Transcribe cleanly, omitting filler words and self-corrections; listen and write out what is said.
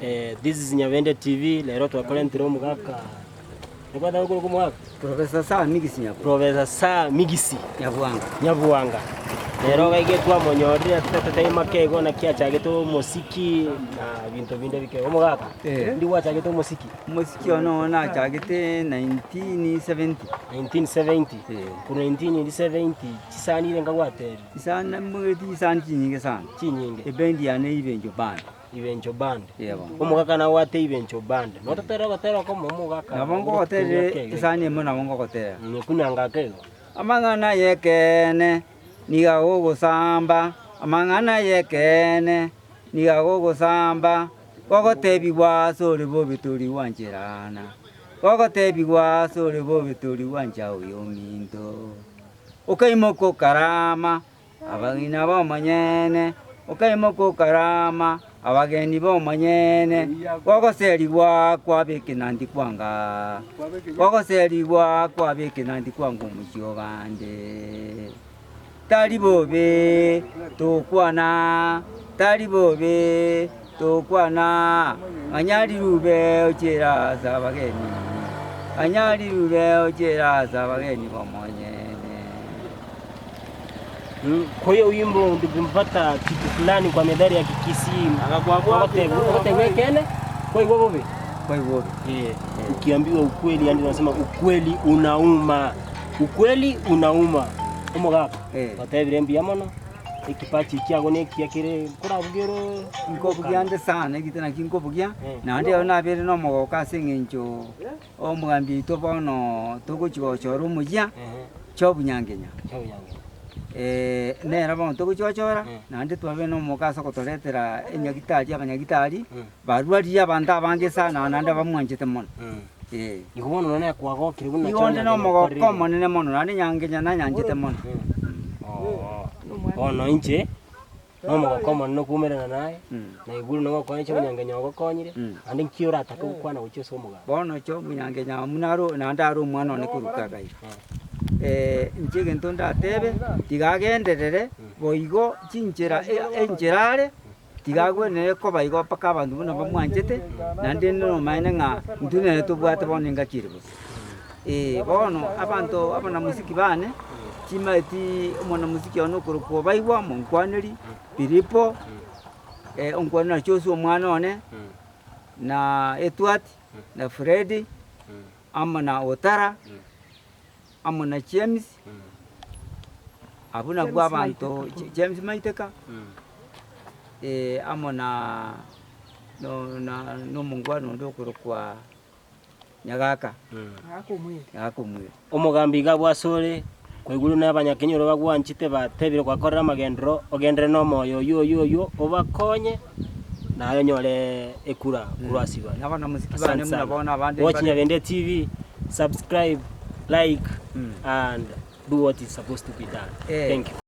This is Nyabende TV, rero twakorentire omogaka, nikwataka gokoroka omogaka? Professor Sir Migisi Nyabwanga. Professor Sir Migisi Nyabwanga. Nyabwanga. Rero iga iga twamonyorire totatebie make igo naki achagete omosiki na binto binde bike. Omogaka, Eh. ndi gwachagete omosiki? Omosiki one oo nachagete 1970. 1970. Eh. Korwa 1970 chisani irenga gwaterire? Chisani naimogetie chisani chinyinge sana. Chinyinge. Ebendi yane Ibencho Band. Ibencho Band. Ee bono. Omogaka nabwate Ibencho Band. Nototere ogotera okomo omogaka. Nabo ngogoterera esani emo nabo ngogotera. Nkunanga ake igo. Amang'ana y'ekeene nigo agogosamba, amang'ana y'ekeene nigo agogosamba, gogotebigwa asore bobe tori gwancherana, gogotebigwa asore bobe tori gwancha oyominto. Okaimoka okarama. Abang'ina b'omonyene, okaimoka okarama, abageni b'omonyene, gogoserigwa kwaba ekenanti kwanga, gogoserigwa kwaba ekenanti kwanga omochie o bande. Tari bobe tokwana, tari bobe tokwana, ng'a rirube ochiere ase abageni, ng'a rirube ochiere ase abageni b'omonyene. Kwa hiyo wimbo ndikumpata kitu fulani kwa methali ya Kikisii ogotebwa ekeene kwaigwa bobe. Kwaigwa bobe. Eh, ukiambiwa ukweli yani tunasema ukweli unauma. Ukweli unauma. Omogaka Eh. gwatebire mbuya mono ekipachi kiago nekiya kere nkorabugia ore Nkobugia ande sana egito naki nkobugia, Eh. naende ero nabere na omogoko ase eng'encho omogambi oito bono togochia gochora omoyia. Ehe. Chi'obunyangenya, nere bono togochiochora, naende twabe nomoka ase ogotoretera enyagitari abanyagitari, barwaririe abanto abange sana naende bamwanchete mono, eh. Igo bono nonye kwagokire buna Igo onde nomogoko omonene mono naende nyangenya nanyanchete mono. Oo, bono inche. Nomogoko omonene okoumerana naye, na igure nogokonya chi'omonyangenywa ogokonyire, naende nki oratake gokwana gochia ase omoganda? Bono chi'omonyangenywa buna aro naende are omwana one korwa kagaika. Inche egento ndatebe, tiga agenderere boigo chinchera enchera are, tiga agwenerere koba igo mpaka abanto buna bamwanchete, naende nomaene ng'a intwe nere tobwate bono engaki ere bosa. Bono abanto abanamosiki bane, chimaeti omonamosiki one okorokwa Obaigwa omonkwaneri, Filipo, onkwaneri na Joshua omwana one, na Edward, na Fred, amo na Otara, amo na James, abwo nabwo abanto James Maiteka, amo na na na omongwana onde okorokwa. Nyagaka, Nyagaka omweri. Omogambi iga abwo asore, kwaigure na abanyakenyoro bagwanchete batebire gwakorera amagenderero, ogenderere nomoyo oyio oyio oyio obakonye, naye onyore ekura korwa ase bare. Nabo namosiki bane Asante buna sana. bono abande Watch mbare. Nyabende TV, subscribe, like and do what is supposed to be done. Eh. Thank you.